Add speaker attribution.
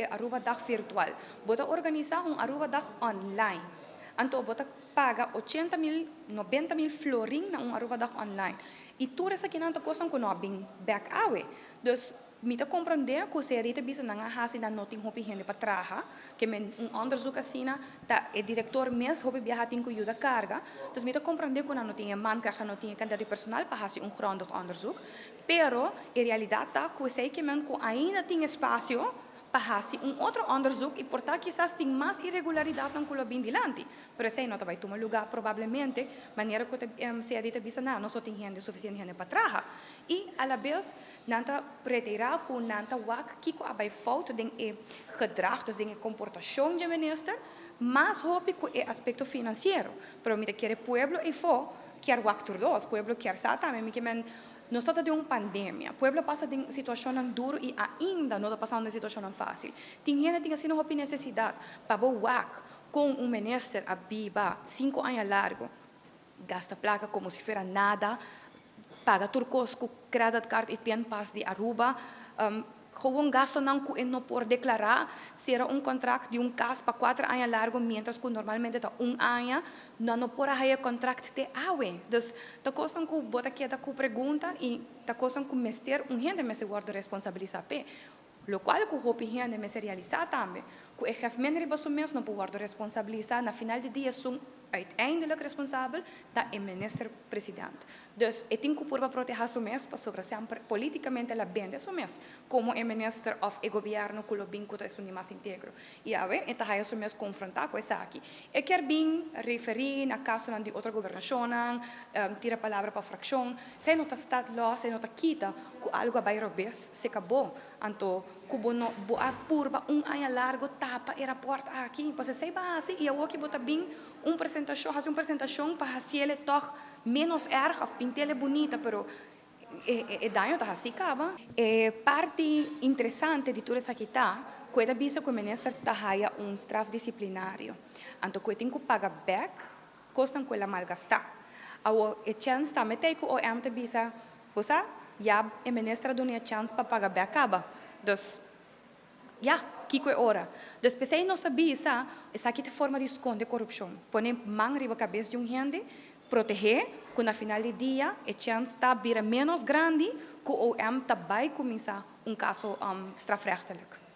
Speaker 1: Aruba Dag virtual. Bo ta organisa un Aruba Dag online. Anto bo ta paga 80 mil, 90 mil florin na un Aruba Dag online. Y tur esakinan ta cosnan cu no a bin back awe. Dus mi ta comprende cu CRI ta bisa nan a hasi nan no tin hopi hende pa traha, ke men un onderzoek asina ta e director mes hopi biaha tin cu yuda carga. Dus mi ta comprende cu nan no tin e mankracht, nan no tin e cantidad di personal pa hasi un grondig onderzoek. Pero e realidad ta cu esey ke men cu ainda tin espacio pa hasi un otro onderzoek y por ta kisas tin mas irregularidadnan cu lo bin dilanti. Pero esey no ta bay tuma lugar probablemente, manera cu ta CRI ta bisa nan no so tin hende suficiente hende pa traha. Y a la bes nan ta pretera cu nan ta wak kico a bay fout den e gedrag, dus den e comportacion dje minister, mas hopi cu e aspecto financiero. Pero mi ta kere pueblo eyfo kier wak tur dos, pueblo kier sa tambe, mi ke men nos ta den un pandemia, pueblo pasa den situacionnan duro y ainda no ta pasando den situacionnan facil. Tin hende tin asina hopi necesidad pa bo wak con un minister a biba 5 aña largo, gasta placa como si fuera nada, paga tur cos cu creditcard y pinpas di Aruba, gewoon gastonan cu e no por declara, cera un contract di un cas pa 4 aña largo, mientras cu normalmente ta un aña, no por haya contract te awe. Dus ta cosnan cu bo ta keda cu pregunta y ta cosnan cu mester un hende mester wordo responsabilisa pe. Lo cual cu hopi hende mester realisa tambe, cu e chef men riba su mes no por wordo responsabilisa, na final di dia esun uiteindelijk responsabel ta e minister president. Dus e tin cu purba proteha su mes, pasobra semper politicamente la bende su mes como e minister of e gobierno cu lo bin cu ta esun di mas integro. Y awe e ta haya su mes confronta cu esaki. E kier bin referi na casonan di otro gobernacionnan, tira palabra pa fraccion, esey no ta staat los, esey no ta kita cu algo a bay robes, se cabo. Anto cu bo no bo a purba un aña largo tapa e rapport aki, pues esey ba haci y awo ki bo ta bin un presentacion, haci un presentacion pa haciele toch menos erg of pintele bunita, pero e daño ta haci caba. E parti interesante di tur esaki ta cu e ta bisa cu e minister ta haya un straf disciplinario, anto cu e tin cu paga back cosnan cu el a malgasta. Awo e chance tambe ta cu OM ta bisa, bo sa, ya e minister a duna e chance pa paga back caba. Dus, ja, kico e ora. Dus p'esey nos ta bisa, esaki ta forma di sconde corupcion. Pone man riba cabes di un hende, protege, cu na final di dia e chance ta bira menos grandi cu OM ta bay cuminsa un caso strafrechtelijk.